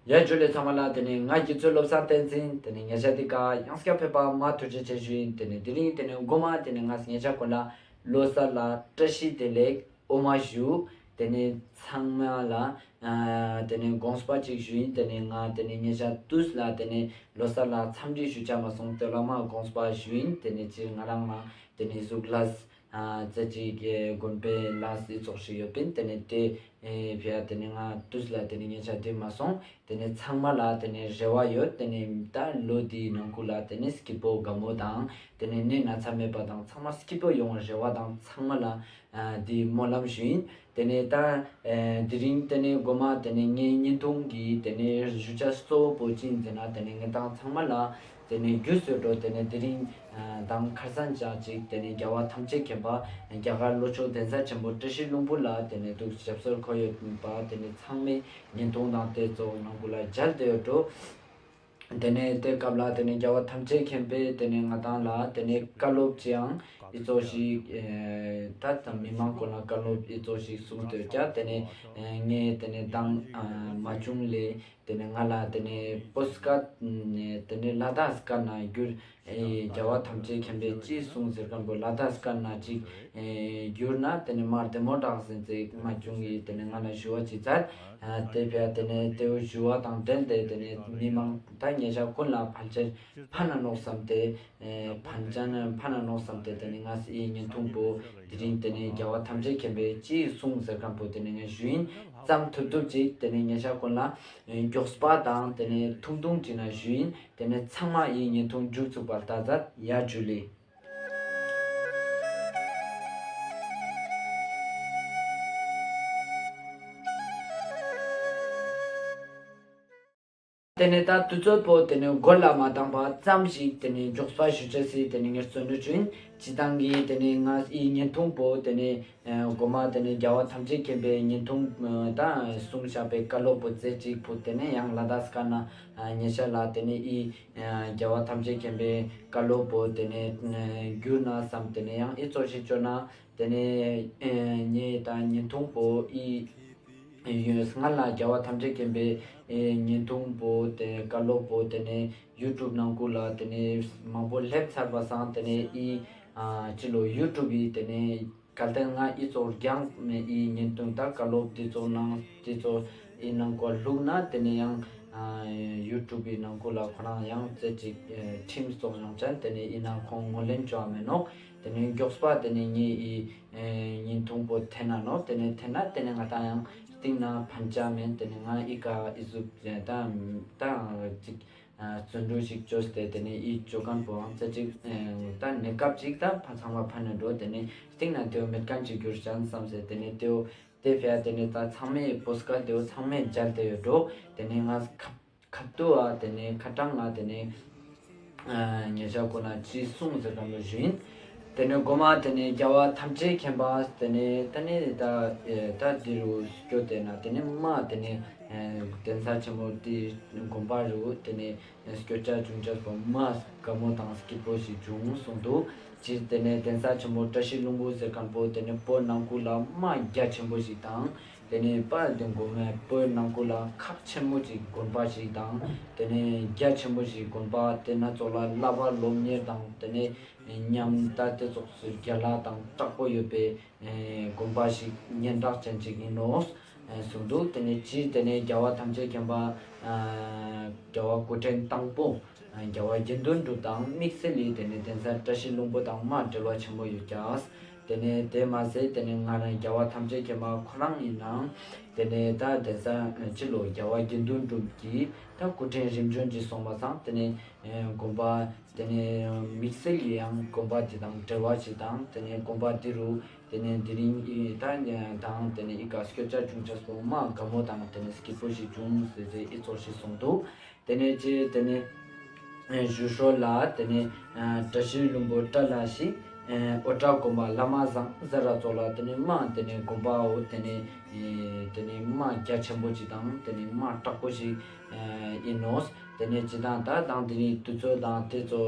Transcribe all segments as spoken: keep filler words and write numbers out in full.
ཡ་ཇུ་ལེ་ཚང་མ་ལ། དེ་ནས་ང་དགེ་ཚུལ་བློ་བཟང་བསྟན་འཛིན། དེ་ནས་ཉེ་ཞ་འདི་ཀ་ཡང་སྐྱར་ཕེབས་པ་མ་ཐུགས་རྗེ་ཆེ་ཞུ་ཡིན། དེ་ནས་དེ་རིང་དེ་ནས་མགོ་མ་དེ་ནས་ང་ཉེ་ཞ་ཀུན་ལ་ལོ་གསར་ལ་བཀྲ་ཤིས་བདེ་ལེགས་འོ་མ་ཞུ། དེ་ནས་ཚང་མ་ལ་ཨ་དེ་ནས་དགོངས་པ་ཅིག་ཞུ་ཡིན། དེ་ནས་ང་དེ་ནས་ཉེ་ཞ་དུས་ལ་དེ་ནས་ལོ་གསར་ལ་འཚམས་འདྲི་ཞུ་ཆ་མ་སོང་། དེ་ལ་མ་དགོངས་པ་ཞུ་ཡིན། དེ་ནས་ཅི་ང་རང་མ་དེ་ནས་གཟུགས་ལ་ཨ་ཙི་ཅིག་དགོན་པའི་ལས་ཨི་ཙོགས་ཤིག་ཡོད་པིན། དེ་ནས་དེ་ཨེ་ཕི་ཡ་དེ་ནས་ང་དུས་ལ་དེ་ནས་ཉེ་ཞ་དེ་མ་སོང་། དེ་ནས་ཚང་མ་ལ་དེ་ནས་རེ་བ་ཡོད། དེ་ནས་ད་ལོ་འདིའི་ནང་ཁུལ་ལ་དེ་ནས་སྐྱིད་པོ་དགའ་མོ་དང་དེ་ནས་ནད་ན་ཚ་མེད་པ་དང་ཚང་མ་སྐྱིད་པོ་ཡོང་བའི་རེ་བ་དང་ཚང་མ་ལ་ཨ་འདི་སྨོན་ལམ་ཞུ་ཡིན། དེ་ནས་ད་ཨེ་དེ་རིང་དེ་ནས་མགོ་མ་དེ་ནས་ངའི་བརྙན་ཐུང་གི་དེ་ནས་ཞུ་ཆ་གཙོ་བོ་ཅི་ཡིན་ཟེར་ན། དེ་ནས་ངེད་ཚང་མ་ལ་དེ་ནས་རྒྱུས་ཡོད་འགྲོ། དེ་ནས་དེ་རིང་ཨ་དང་ཁ་སང་ཞག་ཅིག་དེ་ནས་རྒྱལ་བ་ཐམས་ཅད་མཁྱེན་པ་རྒྱ་གར་ལྷོ་ཕྱོགས་གདན་ས་ཆེན་པོ་བཀྲ་ཤིས་ལྷུན་པོ་ལ་དེ་ནས་འདུག་ཞབས་སོར་འཁོད་ཡོད་པ་དེ་ནས་ཚང་མས་བརྙན་ཐུང་དང་དེ་ཚོ་ནང་ཁུལ་ལ་མཇལ་ཏེ་ཡོད་འགྲོ། དེ་ནས་དེ་སྐབས་ལ་དེ་ནས་རྒྱལ་བ་ཐམས་ཅད་མཁྱེན་པས་དེ་ནས་ང་དང་ལ་དེ་ནས་བཀའ་སློབ་ཅིག་ཡང་ཨི་ཙོགས་ཤིག་ཨེ་ད་ད་མི་མང་ཀུན་ལ་བཀའ་སློབ་ཨི་ཙོགས་ཤིག་གསུངས་ཏེ་ཡོད་ཀྱག། དེ་ནས་ཨེ་ངས་དེ་ནས་དང་ཨ་མ་ཆུང་ལས་དེ་ནས་ང་ལ་དེ་ནས་པོ་སི་ཀར་ཌ་ནས་དེ་ནས་ལ་དྭགས་སི་ཀར་ནང་བསྒྱུར། ཨེ་རྒྱལ་བ་ཐམས་ཅད་མཁྱེན་པས་ཅི་གསུངས་ཟེར་མཁན་པོ་ལ་དྭགས་སི་ཀར་ནང་ཅིག་ཨེ་བསྒྱུར་ན་དེ་ནས་མ་བདེ་མོ་དྲག་ཟེར་ཚེ་མ་ཆུང་གིས་དེ་ནས་ང་ལ་ཞུ་བ་ཅིག་མཛད། ཨ་དེ་ཕི་ཡ་དེ་ནས་དེ་བོ་ཞུ་བ་དང་འབྲེལ་ཏེ་དེ་ནས་མི་མང་ད་ཉེ་ཞ་ཀུན་ལ་ཕལ་ཆེར་ཕན་ན་ནོག་བསམ་སྟེ། ཨེ་ཕན་ཆ་ན་ཕན་ན་ནོག་བསམ་སྟེ་དེ་ནས་ང་སི་ཨི་བརྙན་ཐུང་པོ་དེ་རིང་དེ་ནས་རྒྱལ་བ་ཐམས་ཅད་མཁྱེན་པས་ཅི་གསུངས་ཟེར་མཁན་པོ་དེ་ནས་ངས་ཞུ་ཡིན། ཙམ་ཐུབ་ཐུབ་ཅིག་དེ་ནས་ཉེ་ཞ་ཀུན་ལ་ཨེ་མགྱོགས་པ་དང་དེ་ནས་ཐུང་ཐུང་ཅིག་ན་ཞུ་ཡིན། དེ་ནས་ཚང་མ་ཨི་བརྙན་ཐུང་མཇུག་ཚུགས་པ་ལྟ་མཛད། ཡ་ཇུ་ལེ། དེ་ནས་ད་དུས་ཚོད་པོ་དེ་ནས་འགོར་ལ་མ་བཏང་པ་ཙམ་ཞིག་དེ་ནས་མགྱོགས་པ་ཞུ་ཅེས་སི་དེ་ནས་ངས་བརྩོན་འགྲུས་བྱུང་། སྤྱིར་བཏང་གི་དེ་ནས་ང་ཨི་བརྙན་ཐུང་པོ་དེ་ནས་ཨ་མགོ་མ་དེ་ནས་རྒྱལ་བ་ཐམས་ཅད་མཁྱེན་པའི་བརྙན་ཐུང་ཨ་ད་གསུངས་བཞག་པའི་བཀའ་སློབ་པོ་ཙེ་ཅིག་པོ་དེ་ནས་ཡང་ལ་དྭགས་སི་ཀར་ནང་ཨ་ཉེ་ཞ་ལ་དེ་ནས་ཨི་ཨ་རྒྱལ་བ་ཐམས་ཅད་མཁྱེན་པའི་བཀའ་སློབ་པོ་དེ་ནས་ཨ་བསྒྱུར་ན་བསམ། དེ་ནས་ཡང་ཨི་ཙོགས་ཤིག་བཅོ་ན་དེ་ནས་ཨ་ངས་ད་བརྙན་ཐུང་པོ་ཨི་ཡོད་སྔ་ལ་རྒྱལ་བ་ཐམས་ཅད་མཁྱེན་པའི་ཨེ་བརྙན་ཐུང་པོ་དེ་བཀའ་སློབ་པོ་དེ་ནས་ཡུ་ཊུབ་ནང་ཁུལ་ལ་དེ་ནས་མང་པོ་སླེབས་ཚར་བ་སང་དེ་ནས་ཨི་ཨ་ཅི་ལོ་ཡུ་ཊུབ་ཡི་དེ་ནས་གལ་ཏེ་ང་ཨི་ཙོགས་རྒྱང་མེད་ཨི་བརྙན་ཐུང་ད་བཀའ་སློབ་དེ་ཙོགས་ནང་དེ་ཙོགས་ཨི་ནང་ཁུལ་བླུགས་ན་དེ་ནས་ཡང་ཨ་ཡུ་ཊུབ་ཡི་ནང་ཁུལ་ལ་ཁོ་རང་ཡང་ཙེ་ཅིག་ཨེ་ཁྲིམས་སོགས་ཡོང་ཅན། དེ་ནས་ཨི་ནང་ཁོང་ངོས་ལེན་བཅོ་བ་མེད་ནོག། དེ་ནས་མགྱོགས་པ་དེ་ནས་ངའི་ཨི་ཨེ་བརྙན་ཐུང་པོ་འཐེན་ན་ནོག། དེ་ནས་འཐེན་ན་དེ་ནས་ང་ད་ཡང་སྟིང་ན་ཕན་ཆ་མེད། དེ་ནས་ང་ཨི་ཀ་ཨི་ཟུག་ད་ད་ཅིག་ཨ་བརྩོན་འགྲུས་ཤིག་བཅོས་ཏེ་དེ་ནས་ཨི་བཅོ་མཁན་པོའང་ཙེ་ཅིག་ཨེ་ད་གནས་སྐབས་ཅིག་ད་ཕ་ཚང་མ་ཕན་ན་འགྲོ། དེ་ནས་སྟིང་ན་དེ་བོ་མེད་མཁན་ཅིག་གྱུར་ཅན་བསམ་སེ་དེ་ནས་དེ་བོ་དེ་ཕི་ཡ་དེ་ནས་ད་ཚང་མས་པོ་སི་ཀར་ཌ་དེ་བོ་ཚང་མས་མཇལ་ཏེ་ཡོད་འགྲོ། དེ་ནས་ང་ཁ་ཁ་ཐུག་ཨ་དེ་ནས་ཁ་ཏང་ལ་དེ་ནས་ཨ་ཉེ་ཞ་ཀུན་ལ་ཅི་གསུངས་ཟེར་གམ་ལོ་ཞུ་ཡིན། དེ་ནས་མགོ་མ་དེ་ནས་རྒྱལ་བ་ཐམས་ཅད་མཁྱེན་པ་དེ་ནས་ད་ནི་ད་ཨེ་ད་འདི་རུ་སྐྱོད་དེ་ན་དེ་ནས་མ་དེ་ནས་ཨེ་གདན་ས་ཆེན་མོ་དེ་དགོན་པ་རུ་དེ་ནས་སྐྱོད་ཆ་བྱུང་ཆ་པོ་མ་དགའ་མོ་དང་སྐྱིད་པོ་ཞིག་བྱུང་གསུངས་འདུག། སྤྱིར་དེ་ནས་གདན་ས་ཆེན་མོ་བཀྲ་ཤིས་ལྷུན་པོ་ཟེར་མཁན་པོ་དེ་ནས་བོད་ནང་ཁུལ་ལ་མ་རྒྱ་ཆེན་པོ་ཞིག་དང་། དེ་ནས་པ་དེ་མགོ་མའི་བོད་ནང་ཁུལ་ལ་ཁག་ཆེན་པོ་ཞིག་དགོན་པ་ཞིག་དང་། དེ་ནས་རྒྱ་ཆེན་པོ་ཞིག་དགོན་པ་དེ་ན་ཙོགས་ལ་བསླབ་པ་སློབ་གཉེར་དང་དེ་ནས་ཉམས་ད་དེ་ཙོགས་སུ་རྒྱལ་ལ་དང་དྲག་པོ་ཡོད་པའི་ཨེ་དགོན་པ་ཞིག་སྙན་གྲགས་ཅན་ཅིག་ཡིན་ནོག་ཨེ་གསུངས་འདུག། དེ་ནས་སྤྱིར་དེ་ནས་རྒྱལ་བ་ཐམས་ཅད་མཁྱེན་པ་ཨ་རྒྱལ་བ་སྐུ་ཕྲེང་དང་པོ་ཨ་རྒྱལ་བ་དགེ་འདུན་གྲུབ་དང་དམིགས་བསལ་ལས་དེ་ནས་གདན་ས་བཀྲ་ཤིས་ལྷུན་པོ་དང་མ་འབྲེལ་བ་ཆེན་པོ་ཡོད་ཀྱག། དེ་ནས་དེ་མ་ཟད་དེ་ནས་ང་རང་རྒྱལ་བ་ཐམས་ཅད་མཁྱེན་པ་ཁོ་རང་ཡིན་ནའང་དེ་ནས་ད་གདན་ས་ཨ་ཅི་ལོ་རྒྱལ་བ་དགེ་འདུན་གྲུབ་ཀྱི་ད་སྐུ་ཕྲེང་རིམ་བྱོན་གྱི་སོང་བ་སང་དེ་ནས་ཨེ་དགོན་པ་དེ་ནས་དམིགས་བསལ་གྱི་ཡང་དགོན་པ་དེ་དང་འབྲེལ་བ་ཞིག་དང་དེ་ནས་དགོན་པ་དེ་རུ་དེ་ནས་དེ་རིང་ཨི་ད་དང་དེ་ནས་ཨི་ཀ་སྐྱོད་ཆ་བྱུང་ཆ་སོང་མ་དགའ་མོ་དང་དེ་ནས་སྐྱིད་པོ་ཞིག་བྱུང་ཟེར་ཏེ་ཨི་ཙོགས་ཤིག་གསུངས་འདུག། དེ་ནས་ཅི་དེ་ནས་ཨེ་ཞུ་ཤོ་ལ་དེ་ནས་ཨ་བཀྲ་ཤིས་ལྷུན་པོ་བཀྲ་ལ་ཤིས་ཨེ་འོ་བཀྲ་དགོན་པ་བླ་མ་བཟང་ཟེར་ར་ཙོགས་ལ་དེ་ནས་མ་དེ་ནས་དགོན་པའོ་དེ་ནས་ཨེ་དེ་ནས་མ་རྒྱ་ཆེན་པོ་ཅིག་དང་དེ་ནས་མ་དྲག་པོ་ཞིག་ཨེ་ཡིན་ནོག། དེ་ནས་ཅི་དང་ད་དང་དེ་ནས་དུས་ཚོད་དང་དེ་ཚོ་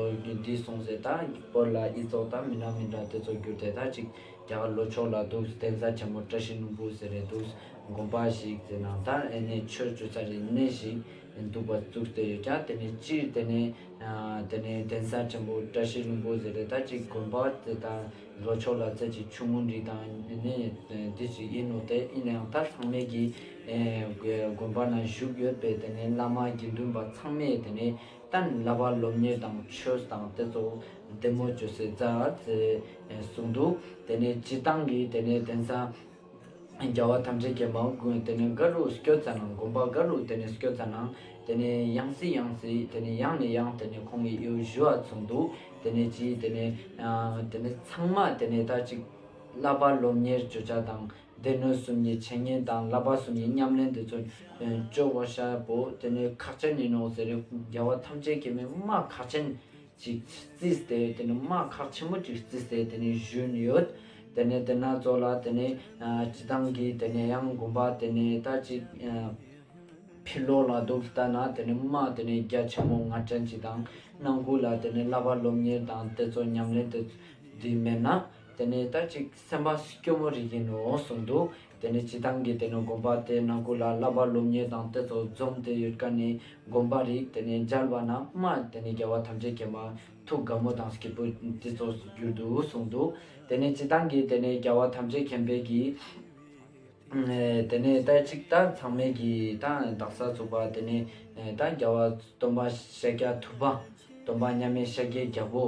འདི་སོང་ཟེར་ད་བོད་ལ་ཨི་ཙོགས་ད་མི་འདྲ་མི་འདྲ་དེ་ཚོ་གྱུར་ཏེ་ད་ཅིག་ རྒྱ་གར་ལྷོ་ཕྱོགས་ལ་འདུག་གདན་ས་ཆེན་མོ་བཀྲ་ཤིས་ལྷུན་པོ་ཟེར་རེ་འདུག་དགོན་པ་ཞིག་ཟེར་ན་ད་ཨེ་ནེ་ཆོས་བཅོ་ས་རེ་གནས་ཤིག་འདུག་པ་བཙུགས་ཏེ་ཡོད་ཀྱག་དེ་ནེ་སྤྱིར་དེ་ནེ་ཨ་དེ་ནེ་གདན་ས་ཆེན་པོ་བཀྲ་ཤིས་ལྷུན་པོ་ཟེར་རེ་ད་ཅིག་དགོན་པ་དེ་ད་ལྷོ་ཕྱོགས་ལ་ཚད་ཅིག་ཆུང་ངུ་རིགས་དང་ཨེ་ནེ་དེ་ཅིག་ཡིན་ནོག་དེ་ཡིན་ནའང་ད་ཚང་མས་ཀྱི་ཨེ་དགོན་པ་ན་བཞུགས་ཡོད་པའི་དེ་ནེ་བླ་མ་དགེ་འདུན་པ་ཚང་མས་དེ་ནེ་ད་བསླབ་པ་སློབ་གཉེར་དང་ཆོས་དང་དེ་ཚོ་བདེ་མོ་བཅོས་སེ་མཛད་ཟེར་གསུངས་འདུག་དེ་ནེ་སྤྱིར་བཏང་གི་དེ་ནེ་གདན་ས་རྒྱལ་བ་ཐམས་ཅད་མཁྱེན་པ་དེ་ནེ་ག་རུ་སྐྱོད་ཙ་ན་དགོན་པ་ག་རུ་དེ་ནེ་སྐྱོད་ཙ་ན་དེ་ནེ་ཡང་སེ་ཡང་སེ་དེ་ནེ་ཡང་ནས་ཡང་དེ་ནེ་ཁོང་གི་ཡུལ་ཞུ་བ་ཚོགས་འདུག་དེ་ནེ་ཅི་དེ་ནེ་ཨ་དེ་ནེ་ཚང་མ་དེ་ནེ་ད་ཅིག་བསླབ་པ་སློབ་གཉེར་བཅོ་བྱ་དང་སྡེ་སྣོད་གསུམ་གྱི་འཆད་ཉན་དང་བསླབ་པ་གསུམ་གྱི་ཉམས་ལེན་དེ་ཚོ་ཨེ་བཅོ་བ་ཤ་པོ་དེ་ནེ་ཁག་ཅན་ཡིན་ནོག་ཟེར་རེ་རྒྱལ་བ་ཐམས་ཅད་མཁྱེན་པས་མ་ཁག་ཅན་ཅིག་བརྩིས་ཏེ་དེ་ནེ་མ་ཁག་ཆེན་མོ་ཅིག་བརྩིས་ཏེ་དེ་ནེ་ཞུས་ཡོད། དེ་ནེ་དེ་ན་ཚོགས་ལ་དེ་ནེ་ཨ་སྤྱིར་བཏང་གི་དེ་ནེ་ཡང་དགོན་པ་དེ་ནེ་ད་ཅིག་ཨ་ཕྱི་ལོགས་ལ་འདུག་ལྟ་ན་དེ་ནེ་མ་དེ་ནེ་རྒྱ་ཆེན་མོ་ང་ཅན་ཅིག་དང་ནང་ཁུལ་ལ་དེ་ནེ་བསླབ་པ་སློབ་གཉེར་དང་དེ་ཚོ་ཉམས་ལེན་དེ་འདི་མེད་ན་དེ་ནེ་ད་ཅིག་སེམས་པ་སྐྱོ་མོ་རིག་གི་ནོག་གསུངས་འདུག་དེ་ནེ་སྤྱིར་བཏང་གི་དེ་ནེ་དགོན་པ་དེ་ནང་ཁུལ་ལ་བསླབ་པ་སློབ་གཉེར་དང་དེ་ཚོ་འཛོམས་ཏེ་ཡོད་མཁན་ནི་དགོན་པ་རིགས་དེ་ནེ་མཇལ་བ་ན་མ་དེ་ནེ་རྒྱལ་བ་ཐམས་ཅད་མཁྱེན་པ་ཐུགས་དགའ་མོ་དང་སྐྱིད་པོ་དེ་ཚོ་གྱུར་འདུག་གསུངས་འདུག་དེ་ནེ་སྤྱིར་བཏང་གི་དེ་ནེ་རྒྱལ་བ་ཐམས་ཅད་མཁྱེན་པའི་གི་ཨེ་དེ་ནེ་ད་ཅིག་ད་ཚང་མས་ཀྱི་ད་དག་ས་ཚུགས་པ་དེ་ནེ་ཨེ་ད་རྒྱལ་བ་སྟོན་པ་ཤཱཀྱ་ཐུབ་པ་སྟོན་པ་མཉམ་མེད་ཤཱཀྱའི་རྒྱལ་པོ་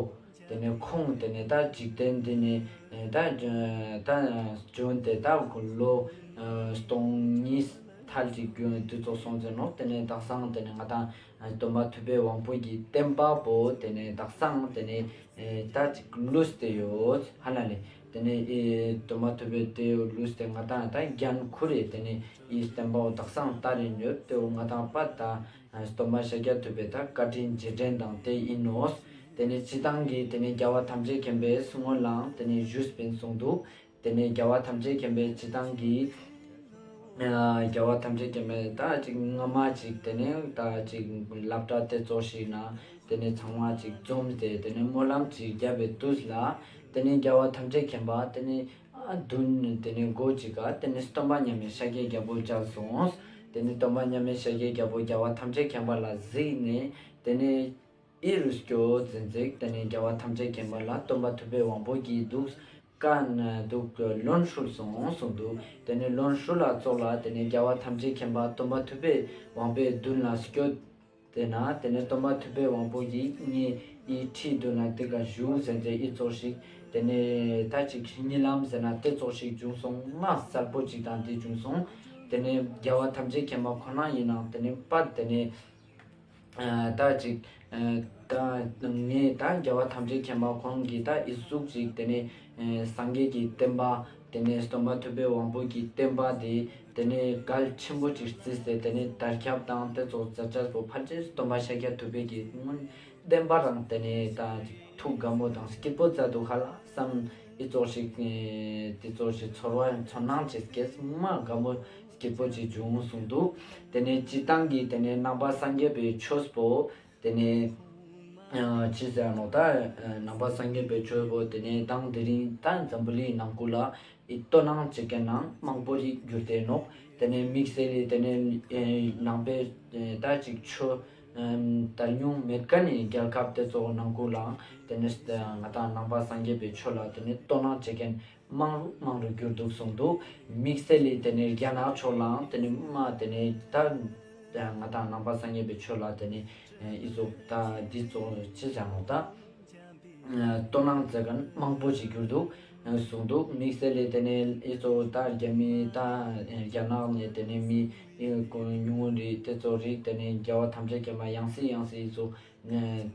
དེ་ནེ་ཁོང་དེ་ནེ་ད་འཇིག་རྟེན་འདི་ནེ་ཨེ་ད་ད་བྱོན་ཏེ་ད་ལོ་ཨེ་སྟོང་གཉིས་ཐལ་ཅིག་དུས་ཚོད་སོང་ཟེར་ནོག་དེ་ནེ་དག་སང་དེ་ནེ་ང་དང་སྟོན་པ་ཐུབ་པའི་དབང་པོ་གི་བསྟན་པ་པོ་དེ་ནེ་དག་སང་དེ་ནེ་ཨེ་ད་ཅིག་ལུས་ཏེ་ཡོད་ཧ་ལ་ལེ། དེ་ནེ་ཨེ་སྟོན་པ་ཐུབ་པའི་དེ་ལུས་ཏེ་ང་དང་ད་རྒྱན་ཁུར་རེ་དེ་ནེ་ཨི་བསྟན་པ་བོ་དག་སང་ལྟ་རེ་ཡོད་དེ་བོ་ང་དང་པ་ད་སྟོན་པ་ཤཱཀྱ་ཐུབ་པའི་ད་བཀའ་དྲིན་རྗེས་དྲན་དང་དེ་ཡིན་ནོག་དེ་ནེ་སྤྱིར་བཏང་གི་དེ་ནེ་རྒྱལ་བ་ཐམས་ཅད་མཁྱེན་པའི་གསུང་ངོ་ལའང་དེ་ནེ་ཞུས་པིན་གསུངས་འདུག་དེ་ནེ་རྒྱལ་བ་ཐམས་ཅད་མཁྱེན་པའི་སྤྱིར་བཏང་གི་ཨ་རྒྱལ་བ་ཐམས་ཅད་མཁྱེན་པའི་ད་ཅིག་སྔ་མ་ཅིག་དེ་ནེ་ད་ཅིག་སློབ་གྲྭ་དེ་ཚོགས་ཤིག་ན་དེ་ནེ་ཚང་མ་ཅིག་འཛོམས་ཏེ་དེ་ནེ་སྨོན་ལམ་ཅིག་བརྒྱབ་པའི་དུས་ལ་དེ་ནེ་རྒྱལ་བ་ཐམས་ཅད་མཁྱེན་པ་དེ་ནེ་ཨ་མདུན་དེ་ནེ་སྒོ་ཅིག་ག་དེ་ནེ་སྟོན་པ་མཉམ་མེད་ཤཱཀྱའི་རྒྱལ་པོ་མཇལ་སོང་། དེ་ནེ་སྟོན་པ་མཉམ་མེད་ཤཱཀྱའི་རྒྱལ་པོ་རྒྱལ་བ་ཐམས་ཅད་མཁྱེན་པ་ལ་གཟིགས་ནེ་དེ་ནེ་ཨི་རུ་སྐྱོད་ཟེར་ཅིག་དེ་ནེ་རྒྱལ་བ་ཐམས་ཅད་མཁྱེན་པ་ལ་སྟོན་པ་ཐུབ་པའི་དབང་པོ་གིས་འདུག་ཀ་ན་འདུག་ལོན་ཧྲུལ་སོང་གསུངས་འདུག་དེ་ནེ་ལོན་ཧྲུལ་ལ་ཙོགས་ལ་དེ་ནེ་རྒྱལ་བ་ཐམས་ཅད་མཁྱེན་པ་སྟོན་པ་ཐུབ་པའི་དབང་པོའི་མདུན་ལ་སྐྱོད། དེ་ན་དེ་ནེ་སྟོན་པ་ཐུབ་པའི་དབང་པོ་གིས་ངའི་ཨི་ཁྲིའི་མདུན་ན་དེ་ཀ་བཞུགས་ཟེར་ཏེ་ཨི་ཙོགས་ཤིག་དེ་ནེ་ད་ཅིག་གཉིད་ལམ་ཟེར་ན་དེ་ཙོགས་ཤིག་བྱུང་སོང་མ་གསལ་པོ་ཅིག་དང་དེ་བྱུང་སོང་། དེ་ནེ་རྒྱལ་བ་ཐམས་ཅད་མཁྱེན་པ་ཁོ་ན་ཡིན་ནའང་དེ་ནེ་པ་དེ་ནེ་ཨ་ད་ཅིག་ཨ་ད་ངས་ད་རྒྱལ་བ་ཐམས་ཅད་མཁྱེན་པ་ཁོང་གིས་ད་ཨི་ཟུག་ཅིག་དེ་ནེ་ཨ་སངས་རྒྱས་ཀྱི་བསྟན་པ་དེ་ནེ་སྟོན་པ་ཐུབ་པའི་དབང་པོ་གི་བསྟན་པ་དེ་དེ་ནེ་གལ་ཆེན་པོ་ཅིག་བརྩིས་ཏེ་དེ་ནེ་དར་ཁྱབ་དང་དེ་ཙོགས་མཛད་བྱ་པོ་ཕལ་ཆེར་སྟོན་པ་ཤཱཀྱ་ཐུབ་པའི་གི་སྔོན་བསྟན་པ་རང་དེ་ནེ་ད་ཅིག་ཐུགས་དགའ་མོ་དང་སྐྱིད་པོ་མཛད་འདུག་ཧ་ལ་བསམ། ཨི་ཙོགས་ཤིག་ཨེ་དེ་ཙོགས་ཤིག་ཚོར་བ་ཚོར་སྣང་ཅིག་སྐྱེས་མ་དགའ་མོ་སྐྱིད་པོ་ཅིག་བྱུང་གསུངས་འདུག་དེ་ནེ་སྤྱིར་བཏང་གི་དེ་ནེ་ནང་པ་སངས་རྒྱས་པའི་ཆོས་པོ་དེ་ནེ་ཨ་ཅི་ཟེར་ནོག་ད་ཨ་ནང་པ་སངས་རྒྱས་པའི་ཆོས་པོ་དེ་ནེ་དང་དེ་རིང་ད་འཛམ་བུ་གླིང་ནང་ཁུལ་ལ་ཨི་དོ་སྣང་བྱེད་མཁན་ནང་མང་པོ་ཞིག་གྱུར་ཏེ་ནོག་དེ་ནེ་དམིགས་བསལ་ལས་དེ་ནེ་ཨེ་ནང་པའི་ཨེ་ད་ཅིག་ཆོས་ཨེམ་དར་མྱོང་མེད་མཁན་ནི་རྒྱལ་ཁབ་དེ་ཚོ་ནང་ཁུལ་ལའང་དེ་ནེ་ང་དང་ནང་པ་སངས་རྒྱས་པའི་ཆོས་ལ་དེ་ནེ་དོ་སྣང་བྱེད་མཁན་མང་རུ་མང་རུ་གྱུར་འདུག་གསུངས་འདུག་དམིགས་བསལ་ལས་དེ་ནེ་རྒྱ་ནག་ཕྱོགས་ལའང་དེ་ནེ་མ་དེ་ནེ་ད་ང་དང་ནང་པ་སངས་རྒྱས་པའི་ཆོས་ལ་དེ་ནེ་ཨི་ཟུག་ད་འདི་ཙོགས་ཅི་ཟེར་ནོག་ད་དོ་སྣང་མཛད་མཁན་མང་པོ་ཞིག་གྱུར་འདུག་གསུངས་འདུག་དམིགས་བསལ་ལས་དེ་ནེ་ཨི་ཙོགས་ད་རྒྱ་མི་ད་རྒྱ་ནག་ནེ་དེ་ནེ་མི་ཉུང་ངུ་རིགས་དེ་ཚོ་རིགས་དེ་ནེ་རྒྱལ་བ་ཐམས་ཅད་མཁྱེན་པ་ཡང་སེ་ཡང་སེ་ཨི་ཙོགས་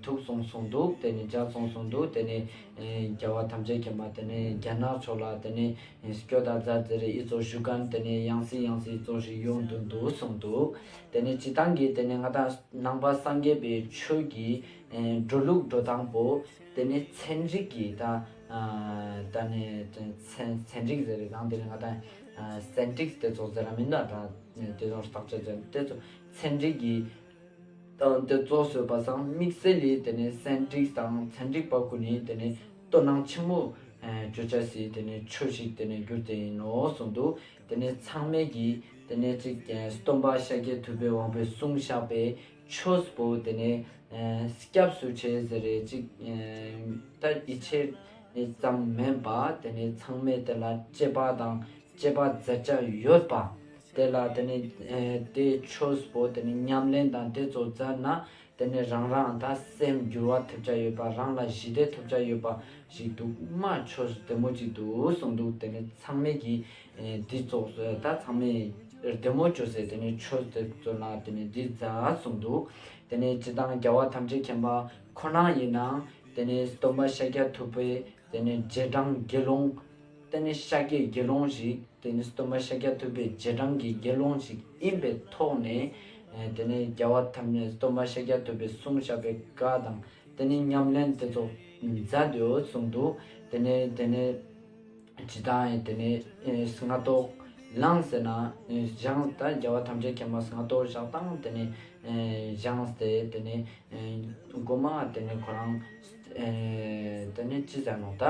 ཐུག་སོང་གསུངས་འདུག་དེ་ནེ་མཇལ་སོང་གསུངས་འདུག་དེ་ནེ་རྒྱལ་བ་ཐམས་ཅད་མཁྱེན་པ་དེ་ནེ་རྒྱ་ནག་ཕྱོགས་ལ་དེ་ནེ་སྐྱོད་ད་མཛད་ཟེར་རེ་ཨི་ཙོགས་ཞུ་མཁན་དེ་ནེ་ཡང་སེ་ཡང་སེ་ཨི་ཙོགས་ཤིག་ཡོང་དུ་འདུག་གསུངས་འདུག་དེ་ནེ་སྤྱིར་བཏང་གི་དེ་ནེ་ང་དང་ནང་པ་སངས་རྒྱས་པའི་ཆོས་ཀྱི་ཨེ་འགྲོ་ལུགས་འགྲོ་སྟངས་པོ་དེ་ནེ་ཚན་རིག་གི་ད་ཨ་ད་ནེ་ཚན་ཚན་རིག་ཟེར་རེ་དང་དེ་ནེ་ང་དང་ཨ་སེན་ཊིག་སི་དེ་ཚོ་ཟེར་ར་མིན་ན་ད་དེ་ཚོ་བརྟག་དཔྱད་ཟེར་དེ་ཚོ་ཚན་རིག་གི་དང་དེ་ཚོ་བཟོས་པ་སང་དམིགས་བསལ་ལས་དེ་ནེ་སེན་ཊིག་སི་དང་ཚན་རིག་པ་ཀུན་ནི་དེ་ནེ་དོ་སྣང་ཆེན་མོ་ ཨེ་བརྗོད་བྱ་སི་ཏེ་ནེ་ཆོས་ཤིག་ཏེ་ནེ་གྱུར་ཏེ་ཨིན་ནོག་གསུངས་འདུག། ཏེ་ནེ་ཚང་མས་ཀྱི་ཏེ་ནེ་ཅིག་ཨེ་སྟོན་པ་ཤཱཀྱ་ཐུབ་པའི་དབང་པོས་གསུངས་བཞག་པའི་ཆོས་པོ་ཏེ་ནེ་ཨེ་སྐྱབས་སུ་མཆི་ཟེར་རེ་ཅིག་ཨེ་ད་ཡིད་ཆེས་ཙམ་མེན་པ་ཏེ་ནེ་ཚང་མས་ཏེ་ལ་དཔྱད་པ་དང་དཔྱད་པ་མཛད་བྱ་ཡོད་པ། ཏེ་ལ་ཏེ་ནེ་ཨེ་ཏེ་ཆོས་པོ་ཏེ་ནེ་ཉམས་ལེན་དང་ཏེ་ཙོགས་མཛད་ན་ཏེ་ནེ་རང་རང་ད་སེམས་འགྱུར་བ་ཐེབས་བྱ་ཡོད་པ། རང་ལ་ཞི་བདེ་ཐོབ་བྱ་ཡོད་པ་ཞིག་འདུག་མ། ཆོས་བདེ་མོ་ཅིག་འདུག་གསུངས་འདུག། ཏེ་ནེ་ཚང་མས་ཀྱི་ཨེ་འདི་ཙོགས་ད་ཚང་མས་བདེ་མོ་ཅོས་སེ་ཏེ་ནེ་ཆོས་དེ་ཙོགས་ལ་ཏེ་ནེ་འདི་མཛད་གསུངས་འདུག། ཏེ་ནེ་སྤྱིར་བཏང་རྒྱལ་བ་ཐམས་ཅད་མཁྱེན་པ་ཁོ་ན་ཨིན་ནའང་ཏེ་ནེ་སྟོན་པ་ཤཱཀྱ་ཐུབ་པའི་ཏེ་ནེ་རྗེས་འབྲང་དགེ་སློང་ཏེ་ནེ་ཤཱཀྱའི་དགེ་སློང་ཞིག། ཏེ་ནེ་སྟོན་པ་ཤཱཀྱ་ཐུབ་པའི་རྗེས་འབྲང་གི་དགེ་སློང་ཞིག་ཨིན་པའི་ཐོག་ནེ་ཨེ་ཏེ་ནེ་རྒྱལ་བ་ཐམས་ཅད་སྟོན་པ་ཤཱཀྱ་ཐུབ་པའི་གསུངས་བཞག་པའི་བཀའ་དང་ཏེ་ནེ་ཉམས་ལེན་ཏེ་ཙོགས་མཛད་དེ་ཡོད་གསུངས་འདུག། ཏེ་ནེ་ཏེ་ནེ་སྤྱིར་བཏང་ཏེ་ནེ་ཨེ་སྔ་ཏོག་ལངས་ཟེར་ན་ཨེ་བཞེངས་ད་རྒྱལ་བ་ཐམས་ཅད་མཁྱེན་པ་སྔ་ཏོག་བཞག་དང་ཏེ་ནེ་ཨེ་བཞེངས་ཏེ་ཏེ་ནེ་ཨེ་གོ་མ་ཏེ་ནེ་ཁོ་རང་ཨེ་ཏེ་ནེ་ཅི་ཟེར་ནོག་ད་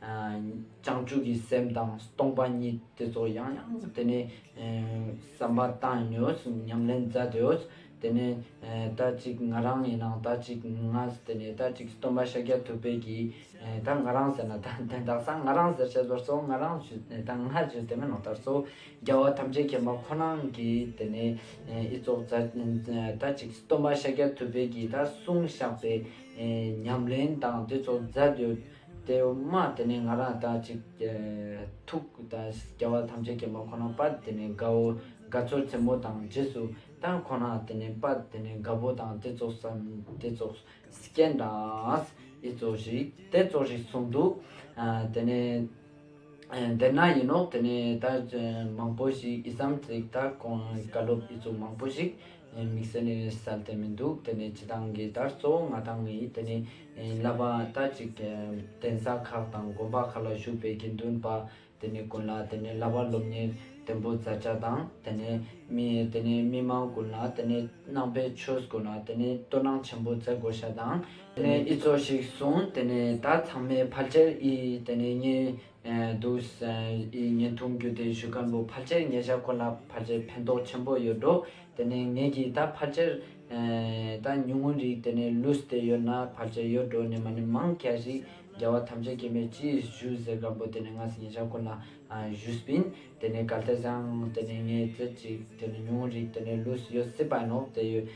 ཨ་བྱང་ཆུབ་ཀྱི་སེམས་དང་སྟོང་པ་ཉིད་ཏེ་ཙོགས་ཡང་ཡང་ཏེ་ནེ་ཨེ་བསམ་པ་བཏང་ཡོད། ཉམས་ལེན་མཛད་དེ་ཡོད། ཏེ་ནེ་ཨེ་ད་ཅིག་ང་རང་ཨིན་ནའང་ད་ཅིག་ང་ཏེ་ནེ་ད་ཅིག་སྟོན་པ་ཤཱཀྱ་ཐུབ་པའི་གི་ཨེ་ད་ང་རང་ཟེར་ན་ད་དེ་དག་ས་ང་རང་ཟེར་ཆེ་ཟོར་སོ་ང་རང་ཞུ་ད་ང་ཞུ་ཏེ་མེན་ནོག་ད་སོ་རྒྱལ་བ་ཐམས་ཅད་མཁྱེན་པ་ཁོ་རང་གི་ཏེ་ནེ་ཨེ་ཨི་ཙོགས་ད་ཅིག་སྟོན་པ་ཤཱཀྱ་ཐུབ་པའི་གི་ད་གསུངས་བཞག་པའི་ཨེ་ཉམས་ལེན་དང་ཏེ་ཙོགས་མཛད་དེ་ཡོད། ཏེ་མ་ཏེ་ནེ་ང་རང་ད་ཅིག་ཨེ་ཐུགས་ད་རྒྱལ་བ་ཐམས་ཅད་མཁྱེན་པ་ཁོ་ན་པ་ཏེ་ནེ་དགའ་བོ་དགའ་ཚོར་ཆེན་མོ་དང་རྗེས་སུ་ད་ཁོ་ན་ཏེ་ནེ་པ་ཏེ་ནེ་དགའ་བོ་དང་ཏེ་ཙོགས་སམ་ཏེ་ཙོགས་སྐྱེན་དང་ཨི་ཙོགས་ཤིག་ཏེ་ཙོགས་ཤིག་གསུངས་འདུག། ཨ་ཏེ་ནེ་ཨེ་ཏེ་ན་ཨིན་ནོག། ཏེ་ནེ་ད་མང་པོ་ཞིག་ཨི་ཙམ་ཅིག་ད་ཁོང་བཀའ་སློབ་ཨི་ཙོགས་མང་པོ་ཞིག་ཨེ་དམིགས་བསལ་ནེ་སལ་ཏེ་མི་འདུག། ཏེ་ནེ་སྤྱིར་བཏང་གི་ད་གཙོ་བོ་ང་དང་ངི་ཏེ་ནེ་ཨེ་བསླབ་པ་ད་ཅིག་ཨེ་གདན་ས་ཁག་དང་དགོན་པ་ཁག་ལ་བཞུགས་པའི་དགེ་འདུན་པ་ཏེ་ནེ་ཀུན་ལ་ཏེ་ནེ་བསླབ་པ་སློབ་གཉེར་བརྟན་པོ་མཛད་བྱ་དང་ཏེ་ནེ་མི་ཏེ་ནེ་མི་མང་ཀུན་ལ་ཏེ་ནེ་ནང་པའི་ཆོས་ཀུན་ལ་ཏེ་ནེ་དོ་སྣང་ཆེན་པོ་མཛད་དགོས་ཤ་དང་ཏེ་ནེ་ཨི་ཙོགས་ཤིག་གསུངས། ཏེ་ནེ་ད་ཚང་མས་ཕལ་ཆེར་ཨི་ཏེ་ནེ་ངའི་ཨེ་འདུག་ཨེ་ཨི་བརྙན་ཐུང་བརྒྱུད་དེ་ཞུ་མཁན་པོ་ཕལ་ཆེར་ཉེ་ཞ་ཀུན་ལ་ཕལ་ཆེར་ཕན་ཐོགས་ཆེན་པོ་ཡོད་འགྲོ། ཏེ་ནེ་ངེད་ཀྱི་ད་ཕལ་ཆེར་ཨེ་ད་ཉུང་ངུ་རིགས་ཏེ་ནེ་ལུས་ཏེ་ཡོད་ན་ཕལ་ཆེར་ཡོད་འགྲོ་ནེ་མ་ནེ་མང་ཁྱ་ཞིག་རྒྱལ་བ་ཐམས་ཅད་མཁྱེན་པས་ཅི་ཞུ་ཟེར་མཁན་པོ་ཏེ་ནེ་ང་སི་ཉེ་ཞ་ཀུན་ལ་ཨ་ཞུས་པིན། ཏེ་ནེ་གལ་ཏེ་སང་ཏེ་ནེ་ངའི་ཙེ་ཅིག་ཏེ་ནེ་ཉུང་ངུ་རིགས་ཏེ་ནེ་ལུས་ཡོད་སྲིད་པ་ནོག། ཏེ་ཡོད་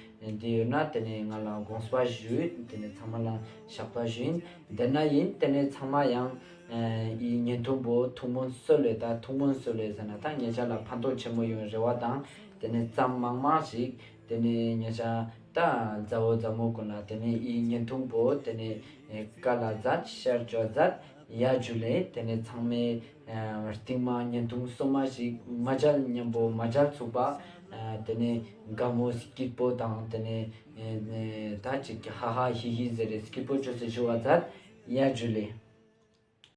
ཏེ་ཡོད་ན་ཏེ་ནེ་ང་ལ་དགོངས་པ་ཞུ་ཡིན། ཏེ་ནེ་ཚང་མ་ལ་བཤགས་པ་ཞུ་ཡིན། ཏེ་ན་ཡིན་ཏེ་ནེ་ཚང་མ་ཡང་ཨེ་ཨི་བརྙན་ཐུང་པོ་ཐུགས་སྨོན་གསོལ་ལེ་ད་ཐུགས་སྨོན་གསོལ་ལེ་ཟེར་ན་ད་ཉེ་ཞ་ལ་ཕན་ཐོགས་ཆེན་མོ་ཡོང་རེ་བ་དང་ཏེ་ནེ་ཙམ་མང་མང་ཞིག་ཏེ་ནེ་ཉེ་ཞ་ད་མཛའ་བོ་མཛའ་མོ་ཀུན་ལ་ཏེ་ནེ་ཨི་བརྙན་ཐུང་པོ་ཏེ་ནེ་ཨེ་ཀ་ལ་མཛད་ཤེར་ཅོ་མཛད་ཡ་ཇུ་ལེ། ཏེ་ནེ་ཚང་མས་ཨེ་རྟིང་མ་བརྙན་ཐུང་སོ་མ་ཞིག་མ་མཇལ་མཉམ་པོ་མ་མཇལ་ཚུགས་པ་ཨེ་ཏེ་ནེ་དགའ་མོ་སྐྱིད་པོ་དང་ཏེ་ནེ་ཨེ་ད་ཅིག་ཧ་ཧ་ཧི་ཧི་ཟེར་རེ་སྐྱིད་པོ་ཅོས་སེ་ཞུ་བ་མཛད་ཡ་ཇུ་ལེ།